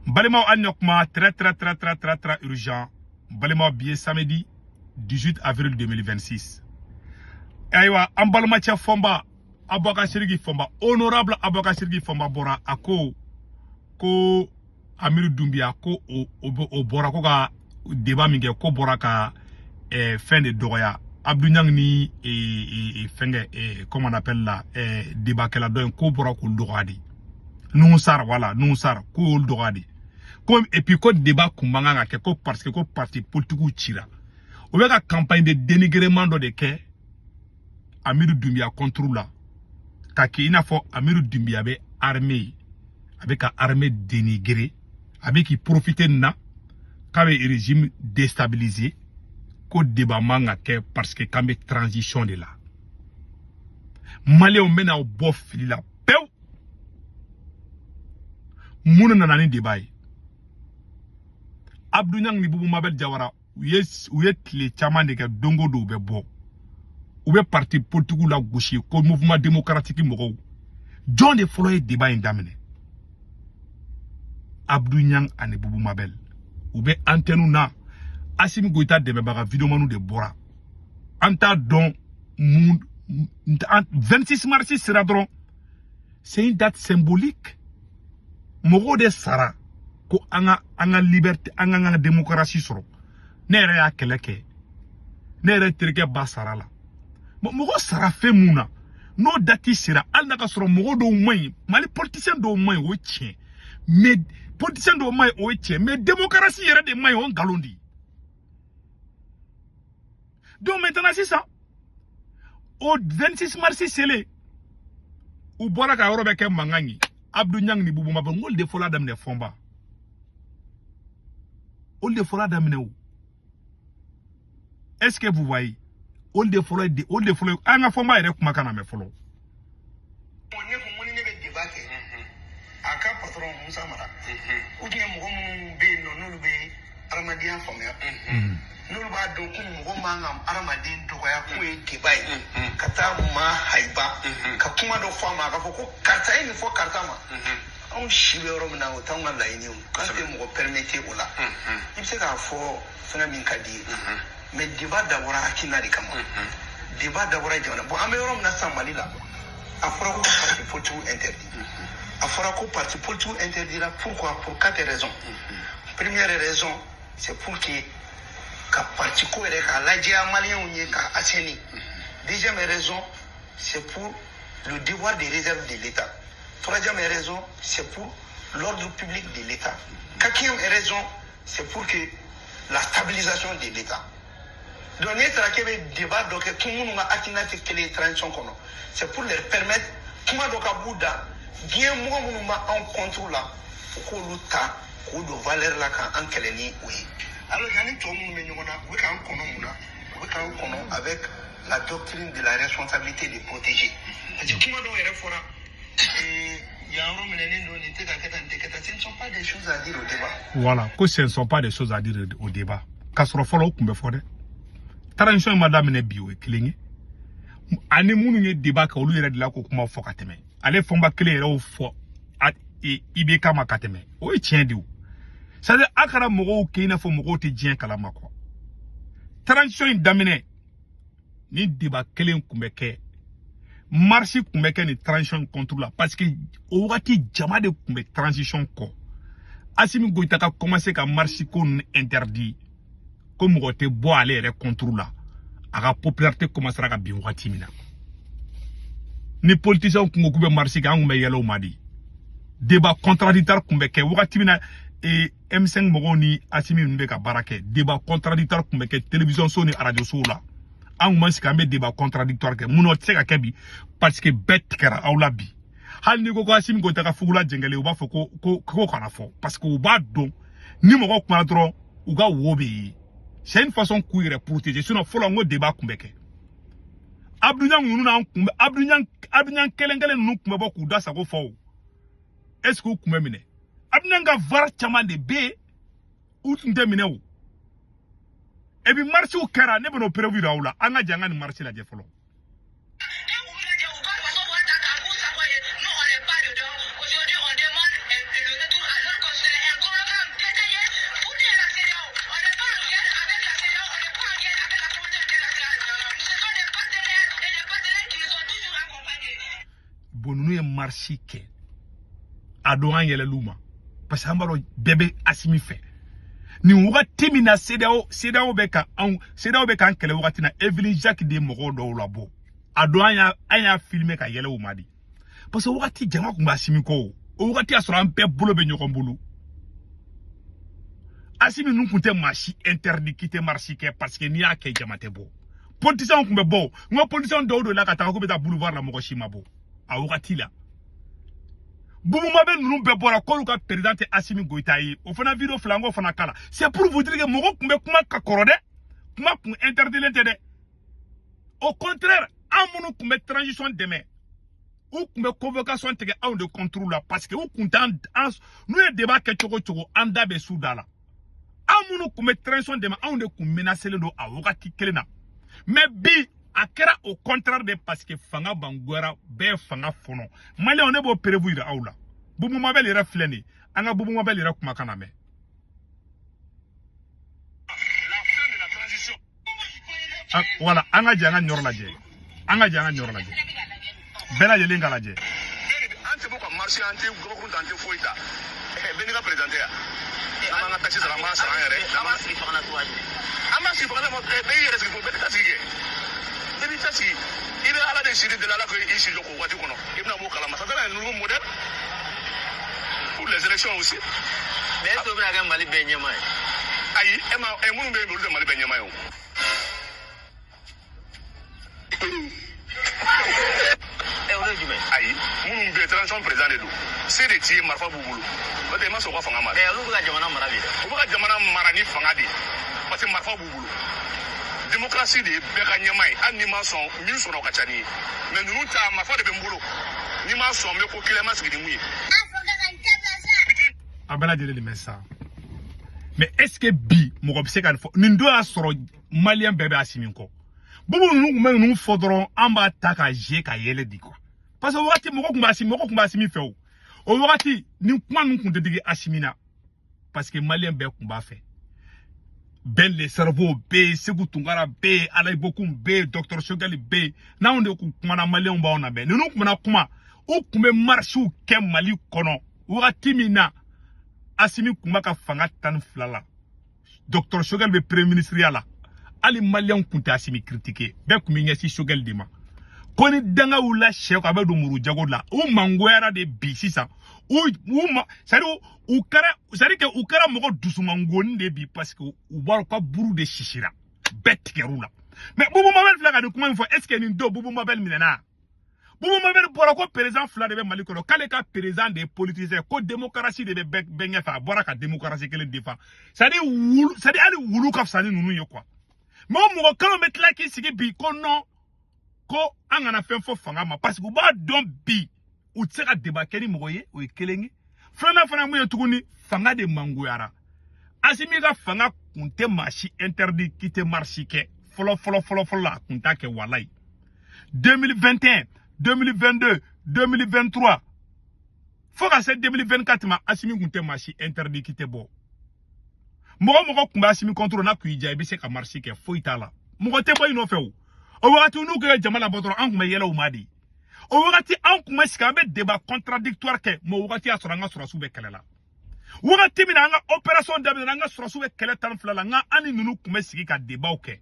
Balimaw, an ɲɔ kuma très très très très très très urgent. Balimaw, bi ye samedi 18 avril 2026. Ayiwa, an balimacɛ Fɔnba, Abubakar Sidiki Fɔnba, honorable Abubakar Sidiki Fɔnba bɔra, a ko ko Amiru Dunbiya ko o bɔra ko ka débat min kɛ, ko bɔra ka fɛn de dɔgɔya Abdou Niang ni fɛnkɛ, comment on appelle la, débat kɛla dɔ in, ko bɔra k'olu dɔgɔya de. Nuhu Sar, voilà, Nuhu Sar, ko y'olu dɔgɔya de. Ko et puis ko débat kun man kan ka kɛ, ko parce que ko parti politique cira, u bɛ ka campagne de dénigrement dɔ de kɛ Amiru Dunbiya contre la, ka kɛ i n'a fɔ Amiru Dunbiya bɛ armée ye, a bɛ ka armée dénigrer, a bɛ k'i profiter nin na k'a bɛ régime déstabiliser, ko débat man ka kɛ parce que k'an bɛ transition de la. Maliyɛnw bɛna bɔ fili la pewu. Minnu nana ni débat ye, Abdou Niang ni Bubu Mabel Jawara, u ye tile caman de kɛ, don o don u bɛ bɔ, u bɛ parti politique la gosi ko Mouvement démocratique mɔgɔw. Jɔn de fɔlɔ ye débat in daminɛ? Abdou Niang ani Bubu Mabel. U bɛ antenne na, Asimi Goïta dɛmɛbaga videomaniw de bɔra. An t'a dɔn mun. 26 mars sera dɔrɔn, c'est une date symbolique. Mɔgɔw de sara ko an ka liberté, an ka démocratie sɔrɔ. Ne yɛrɛ y'a kɛlɛ kɛ, ne yɛrɛ terikɛ ba sara la. Mɔgɔ sara fɛn mun na, n'o date sera, hali n'a ka sɔrɔ mɔgɔ dɔw man ɲi, Mali politicien dɔw man ɲi, o ye tiɲɛ, mais politicien dɔw man ɲi, o ye tiɲɛ, mais démocratie yɛrɛ de man ɲi, o ye nkalon de ye. Donc maintenant sisan, o 26 mars selen, u bɔra ka yɔrɔ bɛɛ kɛ mankan ye. Abdou Niang ni Bubu Mabel, n k'olu de fɔlɔ daminɛ. Fɔnba, olu de fɔlɔ daminɛ o. Est ce que vous voyez? Olu de fɔlɔ de, olu de fɔlɔ. An ka Fɔnba yɛrɛ kumakan na mɛn fɔlɔ. Ne ko n ko ni ne bɛ débat kɛ, a ka patron Musa Mara ou bien mɔgɔ minnu bɛ yen nɔ, n'olu bɛ adamadenya faamuya, n'olu b'a dɔn ko mɔgɔ man ka adamaden dɔgɔya, k'o ye débat ye, ka taa maa hayiba ka kuma dɔ fɔ a ma, a ka fɔ ko karisa ye nin fɔ karisa ma. Anw si bɛ yɔrɔ min na, o t'anw ka laɲini ye o. An tɛ mɔgɔ permettre o la. I bɛ se k'a fɔ fɛngɛ min ka di ye, mais débat dabɔra hakilina de kama, débat dabɔra jamana. Bon, an bɛ yɔrɔ min na sisan Mali la, a fɔra ko parti politique interdit. A fɔra ko parti politique interdira, pourquoi? Pour quatre raisons. Première raison, c'est pour que ka parti ko yɛrɛ k'a lajɛya maliyɛnw ye, k'a assainir. Deuxième raison, c'est pour le devoir de réserve de l'État. Troisième raison, c'est pour l'ordre public de l'État. Quatrième raison, c'est pour que la stabilisation de l'État. Donc n'i taara k'e bɛ débat dɔ kɛ, kun minnu ka hakilina tɛ kelen ye transition kɔnɔ, c'est pour leur permettre kuma dɔ ka b'u da, diɲɛ mɔgɔ minnu b'anw contre la, u k'olu ta k'u don valeur la k'an kɛlɛ ni o ye. Alors yanni tɔ minnu bɛ ɲɔgɔn na, u bɛ k'an kɔnɔ mun na? U bɛ k'an kɔnɔ avec la doctrine de la responsabilité de protéger, parce que kuma dɔw yɛrɛ fɔra yan yɔrɔ minɛnen don, nin tɛ ka kɛ tan, nin tɛ kɛ tan. Ce ne sont pas des choses à dire au débat. Voilà, ko ce ne sont pas des choses à dire au débat. K'a sɔrɔ fɔlɔ o tun bɛ fɔ dɛ. Transition in ma daminɛ bi, o ye kelen ye. Ani minnu ye débat kɛ, olu yɛrɛ de la k'o kuma fɔ ka tɛmɛ. Ale Fɔnba kelen yɛrɛ y'o fɔ IBK ma ka tɛmɛ. O ye tiɲɛ de ye o. C'est à dire, a kana mɔgɔw kɛ i n'a fɔ mɔgɔw tɛ diɲɛ kalama quoi. Transition in daminɛ ni débat kelen tun bɛ kɛ, marche tun bɛ kɛ nin transition contre la, parce que o wagati jama de tun bɛ transition kɔ. Asimi Goïta ka commencé ka marche ko ninnu interdit, ko mɔgɔ tɛ bɔ ale yɛrɛ contre la, a ka popularité commencera ka bin. Wagati min na ni politiciens kun ko k'u bɛ marche kɛ, an kun bɛ yɛlɛ o ma de. Débat contradictoire kun bɛ kɛ wagati min na M5 mɔgɔw ni Asimi ninnu bɛ ka baara kɛ, débat contradictoire kun bɛ kɛ télévision so ni radio sow la. An kun ma sigi an bɛ débat contradictoire kɛ. Mun na o tɛ se ka kɛ bi? Parce que bɛɛ tigɛra aw la bi. Hali n'i ko ko Asimi Goïta ka fugula jɛngɛlen, u b'a fɔ ko kana fɔ, parce que u b'a dɔn ni mɔgɔ kumana dɔrɔn, u ka wo bɛ ye. C'est une façon k'u yɛrɛ protéger. Sinon fɔlɔ, n ko débat kun bɛ kɛ. Abdou Niang ninnu n'an kun bɛ, Abdou Niang, Abdou Niang kelen kelen ninnu kun bɛ bɔ k'u da sago fɔ o. Est ce que u kun bɛ minɛ? Abdou Niang ka VAR caman de bɛ yen, u tun tɛ minɛ o. Et puis marchew kɛra, ne bɛn'o preuve yira aw la. An ka jɛ an ka nin marche lajɛ fɔlɔ. U ka faso wari ta k'a k'u sago ye, nous, on n'est pas dedans. Aujourd'hui, on demande le retour à l'ordre constitutionnel. Un marche kɛ a don an yɛlɛl'u ma parce que an b'a dɔn bɛɛ bɛ Assimi fɛ. Nin wagati min na CEDEAO bɛ ka anw CEDEAO bɛ k'an kɛlɛ wagati na, Evelyne Jacques de ye mɔgɔw dɔw labɔ a don an y'a filmer ka yɛlɛ u ma de, parce que wagati jama tun bɛ Assimi kɔ. O wagati y'a sɔrɔ an bɛɛ bolo bɛ ɲɔgɔn bolo. Assimi ninnu tun tɛ maa si interdit k'i tɛ marche kɛ, parce que n'i y'a kɛ jama tɛ bɔ. Politiciens tun bɛ bɔ, n ko politiciens dɔw de la ka taga k'u bɛ taa boulevard la, mɔgɔ si ma bɔ a wagati la. Boubou Mabel ninnu bɛɛ bɔra k'olu ka président tɛ Assimi Goïta ye. O fana vidéo fila n k'o fana kala. C'est pour vous dire que mɔgɔ tun bɛ kuma ka kɔrɔ dɛ, kuma tun interdilen tɛ dɛ. Au contraire, an minnu tun bɛ transition dɛmɛ, u tun bɛ convocation tigɛ anw de contre la, parce que u tun t'an an n'u ye débat kɛ cogo o cogo, an da bɛ su da la. An minnu tun bɛ transition dɛmɛ, anw de tun menacelen don a wagati kelen na. Mais bi a kɛra au contraire de, parce que fanga bangoyara, bɛɛ fanga fɔnɔ. Maliyɛnw, ne b'o preuve yira aw la. Boubou Mabel yɛrɛ filɛ nin ye, an ka Boubou Mabel yɛrɛ kumakan lamɛn. La fin de la transition. Voilà, an ka jɛ an ka nin yɔrɔ lajɛ, an ka jɛ an ka nin yɔrɔ lajɛ, bɛɛ lajɛlen ka lajɛ. An tɛ bɔ ka marcher, an tɛ gabakuru ta, an tɛ foyi ta. Bɛɛ n'i ka président tɛ yan. N'an b'an ka taxe sara, an b'a sara an yɛrɛ. An b'a sigi fanga la cogoya jumɛn? An b'a sigi fanga la, bɛɛ y'i yɛrɛ sigi, bɛɛ tɛ taa sigi kɛ. Bɛɛ b'i ta sigi. I bɛ Ala de siri deli, Ala k'i si jɔ k'o waati kɔnɔ. I bɛna b'o kalama. Ça sera un nouveau modèle pour les élections aussi. Mais est-ce que o bɛna kɛ Mali bɛɛ ɲɛmaa ye? Ayi, e ma minnu bɛ yen, olu tɛ Mali bɛɛ ɲɛmaa ye o. Olu ye jumɛn? Ayi, minnu bɛ yen, transition président de don. Se de t'i ye, marifa b'u bolo. N'o tɛ i ma sɔn u ka fanga ma dɛ. Mais olu bɛ ka jamana mara bi dɛ. U bɛ ka jamana mara ni fanga de ye, parce que marifa b'u bolo. Démocratie de ye bɛɛ ka ɲɛmaa ye, hali n'i ma sɔn, min sɔnna o ka ca n'i ye. Mais ninnu ta, marifa de bɛ n bolo. N'i ma sɔn, n bɛ ko kelen ma sigi ni mun ye. A bɛɛ lajɛlen de bɛ sa. Mais est ce que bi mɔgɔ bɛ se ka nin fɔ? Nin don y'a sɔrɔ maliyɛn bɛɛ bɛ Assimi kɔ. Boubou ninnu tun bɛ ninnu fɔ dɔrɔn, an b'a ta ka zie ka yɛlɛ di quoi, parce que wagati mɔgɔ tun bɛ Assimi, mɔgɔ tun bɛ Assimi fɛ o. O wagati nin kuma ninnu tun tɛ digi Assimi na, parce que maliyɛn bɛɛ tun b'a fɛ. Ben le cerveau bɛ yen, Sékou Tounkara bɛ yen, Alayi Bokoum bɛ yen, docteur Choguel bɛ yen. N'anw de kun kumana, maliyɛnw b'anw lamɛn. Ninnu tun bɛna kuma, u tun bɛ marisiw kɛ Mali kɔnɔ wagati min na Assimi tun b'a ka fanga 12 la, docteur Choguel bɛ premier ministre ya la, hali maliyɛnw tun tɛ Assimi critiquer, bɛɛ tun bɛ ɲɛsin Choguel de ma. Ko ni danga wulila sɛ kɔ, a bɛ don muru jago la. U mangoyara de bi sisan, u ma, c'est à dire u kɛra, c'est à dire que u kɛra mɔgɔ dusumangoni de bi, parce que u b'a ka buru de sisira, bɛɛ tigɛr'u la. Mais Boubou Mabel filɛ ka nin kuma in fɔ, est ce que nin don Boubou Mabel minɛna? Boubou Mabel bɔra ko président fila de bɛ Mali kɔnɔ, k'ale ka président de ye politicien, ko démocratie de bɛ bɛɛ ɲɛfɛ. A bɔra ka démocratie kelen défend, c'est à dire wulu, c'est à dire hali wulu ka fisa ni ninnu ye quoi. Mais o mɔgɔ kelenw bɛ tila k'i sigi bi ko non, ko an kana fɛn fɔ fanga ma, parce que u b'a dɔn bi u tɛ se ka débat kɛ ni mɔgɔ ye. O ye kelen ye. Filanan fana mun ye tuguni? Fanga de mangoyara. Assimi ka fanga kun tɛ maa si interdit k'i tɛ marche kɛ fɔlɔ fɔlɔ fɔlɔ fɔlɔ la, a kun t'a kɛ walayi. 2021, 2022, 2023 fo ka se 2024 ma, Assimi kun tɛ maa si interdit k'i tɛ bɔ. Mɔgɔ mɔgɔ kun bɛ Assimi contre, n'a kun y'i diya i bɛ se ka marche kɛ, foyi t'a la, mɔgɔ tɛ bɔ i nɔfɛ o. O wagati n'u kɛra jama labɔ dɔrɔn, an kun bɛ yɛlɛ u ma de. O wagati an kun bɛ sigi, an bɛ débat contradictoire kɛ. Mais o wagati y'a sɔrɔ an ka sɔrɔsiw bɛ kɛlɛ la. Wagati min na an ka opération daminɛ, an ka sɔrɔsiw bɛ kɛlɛ 12 la, nka an ni ninnu kun bɛ sigi ka débat kɛ.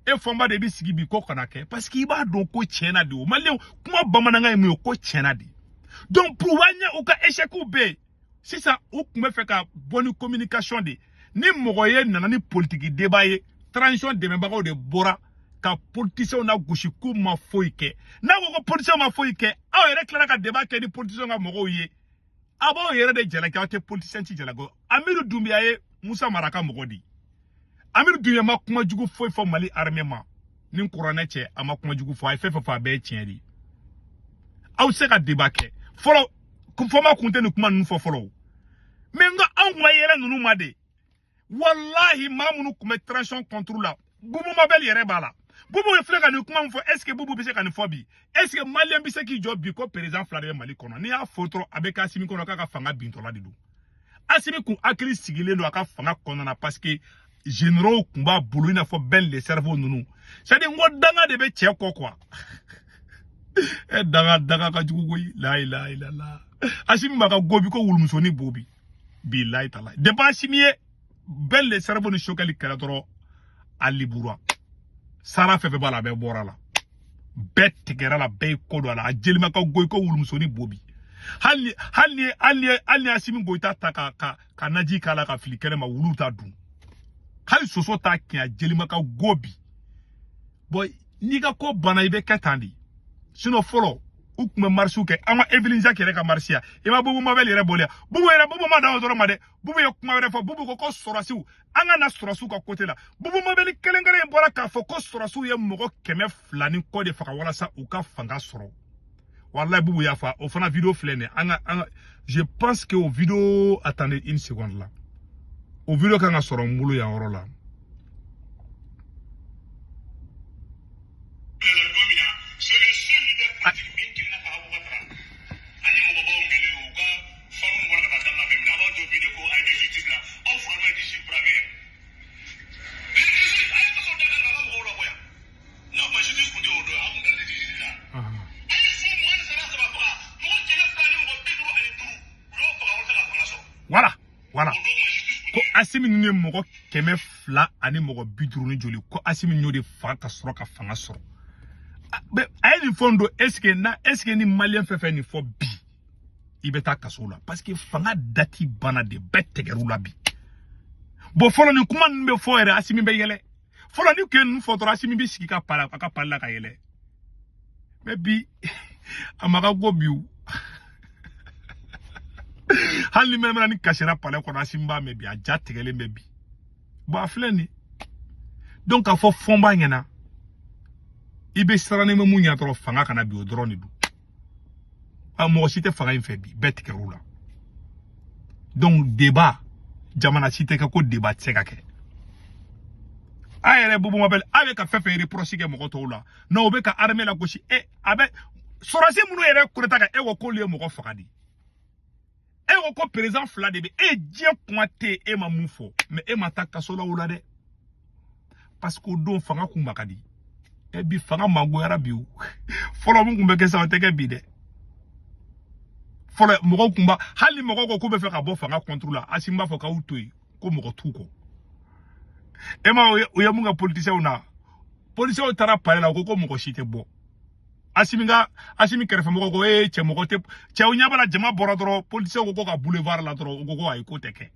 E fɔnba de bɛ sigi bi ko kana kɛ, parce que i b'a dɔn ko tiɲɛna de. O maliyɛnw kuma bamanankan ye mun ye? Ko tiɲɛna de. Donc pour an ɲɛ u ka échec bɛ yen sisan, u kun bɛ fɛ ka bɔ ni communication de. Ni mɔgɔ ye nana ni politique débat ye, transition dɛmɛbagaw de bɔra ka politiciens na gosi k'u ma foyi kɛ. N'a ko ko politiciens ma foyi kɛ, aw yɛrɛ tilara ka débat kɛ ni politiciens ka mɔgɔw ye, aw b'aw yɛrɛ de jalaki, aw tɛ politicien ti jalaki. Amiru Doumbouya ye Musa Mara ka mɔgɔ de ye. Amiru Doumbouya ma kuma jugu foyi fɔ Mali armée ma ni kuranɛ cɛ, a ma kuma jugu fɔ, a ye fɛn fɛn fɔ a bɛɛ ye tiɲɛ de ye. Aw tɛ se ka débat kɛ fɔlɔ, fɔma kun tɛ nin kuma ninnu fɔ fɔlɔ o. Mais n ko anw kun ka yɛlɛ ninnu ma de. Walahi, maa minnu kun bɛ transition contre la, Boubou Mabel yɛrɛ b'a la. Boubou ye filɛ ka nin kuma min fɔ, est ce que Boubou bɛ se ka nin fɔ bi? Est ce que maliyɛn bɛ se k'i jɔ bi ko président fila de bɛ Mali kɔnɔ? N'i y'a fɔ dɔrɔn, a bɛ kɛ Assimi kɔnɔ k'a ka fanga bintɔla de don. Assimi kun hakili sigilen don a ka fanga kɔnɔna na, parce que généraux kun b'a bolo, i n'a fɔ Ben le cerveau ninnu. C'est à dire n ko danga de bɛ cɛ kɔ quoi. E daga daga ka jugu koyi. La ilaha illallah. Assimi ma ka gobi ko wulumusonin bo bi. Bilahi talahi. Depuis Assimi ye bɛɛ le cerveau ni Choguel kɛlɛ dɔrɔn a libura. Sara fɛn fɛn b'a la a bɛɛ bɔra la. Bɛɛ tigɛra la, bɛɛ ye ko dɔ a la. A jelima ka goyi ko wulumusonin bo bi. Hali hali hali hali Assimi Goïta ta ka naji k'a la ka fili kɛnɛ ma, wulu t'a dun. Hali soso t'a kin, a jelima ka go bi. Bon, n'i ka ko banna i bɛ kɛ tan de. Sinon fɔlɔ u tun bɛ marisiw kɛ. An ma Evelyne Jacques yɛrɛ ka marisi ya. I ma Bubu Mabel yɛrɛ bɔli ya. Bubu yɛrɛ, Bubu ma dan o dɔrɔn ma dɛ. Bubu ye kuma wɛrɛ fɔ. Bubu ko ko sɔrɔsiw, an ka na sɔrɔsiw ka côté la. Bubu Mabel kelen kelen in bɔra k'a fɔ ko sɔrɔsiw ye mɔgɔ 200 ni kɔ de faga walasa u ka fanga sɔrɔ. Wallahi Bubu y'a fɔ, o fana vidéo filɛ nin ye. An ka an ka je pense que o vidéo, attendez une seconde là. O vidéo kan ka sɔrɔ n bolo yan yɔrɔ la. Voilà, voilà. Ko Assimi ninnu ye mɔgɔ 200 ani mɔgɔ 50 ni joli, ko Assimi y'o de faga ka sɔrɔ ka fanga sɔrɔ. A ye nin fɔ n don, est-ce que na, est-ce que ni malien fɛn fɛn nin fɔ bi, i bɛ taa kaso la, parce que fanga dati banna de, bɛɛ tɛgɛr'u la bi. Bon, fɔlɔ nin kuma ninnu bɛ fɔ yɛrɛ, Assimi bɛ yɛlɛ. Fɔlɔ ni kun ye ninnu fɔ dɔrɔn, Assimi bɛ sigi ka pari a ka pari la ka yɛlɛ. Mais bi a ma ka go bi o. Hali ni mɛnɛmɛnɛ ni kasira palais kɔnɔ, Assimi b'a mɛn bi, a ja tigɛlen bɛ bi. Bon, a filɛ nin. Donc k'a fɔ Fɔnba ɲɛna, i bɛ siran ni bɛ mun ɲɛ dɔrɔn, fanga kana bi, o dɔrɔn de don. A mɔgɔ si tɛ fanga in fɛ bi, bɛɛ tigɛr'u la. Donc débat, jamana si tɛ kɛ ko débat tɛ se ka kɛ. A yɛrɛ Bubu Mabel, a bɛ ka fɛn fɛn reproche kɛ mɔgɔ tɔw la, non, o bɛ ka armée lagosi. E a bɛ sɔrɔsi minnu yɛrɛ coup d'état kɛ, e ko k'olu ye mɔgɔ faga de. E ko ko président fila de bɛ e, diɲɛ kuma tɛ e ma mun fɔ, mais e ma taa kaso la o la dɛ, parce que o don fanga kun ma ka di. E bi fanga mangoyara bi o. Fɔlɔ mun kun bɛ kɛ sa, o tɛ kɛ bi dɛ. Fɔlɔ mɔgɔw kun b'a, hali ni mɔgɔw ko k'u bɛ fɛ ka bɔ fanga contre la, Assimi b'a fɔ k'aw to yen, ko mɔgɔ t'u kɔ. E ma u ye mun kɛ politiciens na, politiciens taara palais la, u ko ko mɔgɔ si tɛ bɔ. Assimi ka Assimi kɛrɛfɛmɔgɔw ko ee cɛ mɔgɔ tɛ, cɛw ɲɛ b'a la jama bɔra dɔrɔn, politiciens ko ko ka boulevard la dɔrɔn, u ko ko ayi k'o tɛ kɛ.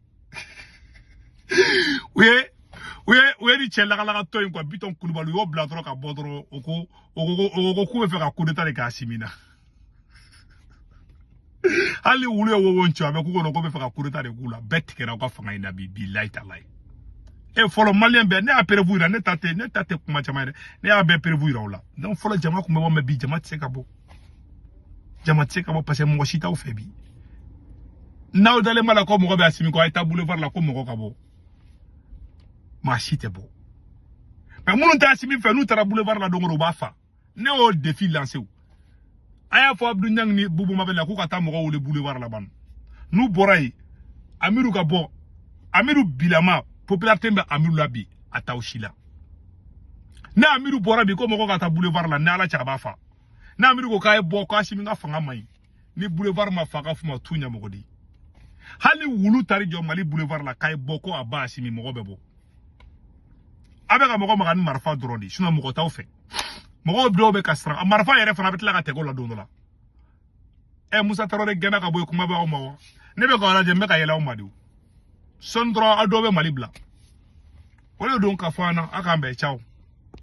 U ye ni cɛ lagalagatɔ in quoi, Bitɔn Kulubali, u y'o bila dɔrɔn ka bɔ dɔrɔn, u ko k'u bɛ fɛ ka coup d'état de kɛ Assimi na. Hali wulu ye wowo ci, a bɛ k'u kɔnɔ k'u bɛ fɛ ka coup d'état de k'u la. Bɛɛ tigɛra u ka fanga in na bi, bilahi talahi. E fɔlɔ malien bɛɛ, ne y'a prévu yira, ne ta tɛ kuma caman ye dɛ, ne y'a bɛɛ prévu yira o la. Donc fɔlɔ jama kun bɛ bɔ, mais bi jama tɛ se ka bɔ. Jama tɛ se ka bɔ parce que mɔgɔ si t'aw fɛ bi. N'aw dalen b'a la ko mɔgɔ bɛ Assimi kɔ, a ye taa boulevard la ko mɔgɔ ka bɔ. Maa si tɛ bɔ. Mais minnu tɛ Assimi fɛ, n'u taara boulevard la don o don, u b'a fa. Ne y'o défi lancé o. A y'a fɔ Abdou Niang ni Bubu Mabel la k'u ka taa mɔgɔw wele boulevard la ban. N'u bɔra yen, Amiru ka bɔ. Amiru bilama, popularité bɛ Amiru la bi, a t'aw si la. Ne Amiru bɔra bi ko mɔgɔ ka taa boulevard la, ni Ala cɛ a b'a fa. Ne Amiru ko k'a ye bɔ, ko Assimi ka fanga man ɲi. Ni boulevard ma fa, ka f'u ma t'u ɲɛmɔgɔ di. Hali wulu taari jɔ Mali boulevard la k'a ye bɔ ko a ba Assimi, mɔgɔ bɛ bɔ. A bɛ ka mɔgɔ maga ni marifa dɔrɔn de, sinon mɔgɔ t'aw fɛ. Mɔgɔw dɔw bɛ ka siran, a marifa yɛrɛ fana bɛ tila ka tɛgɛ o la don dɔ la. Ɛ Musa Tarawele gɛnna ka bɔ yen, kuma bɛ aw ma wa? Ne bɛ k'aw lajɛ, n bɛ ka yɛlɛ aw ma de o. Sɔnni dɔrɔn aw dɔw bɛ Mali bila. O de don ka fɔ an na, aw k'an bɛn, ciao.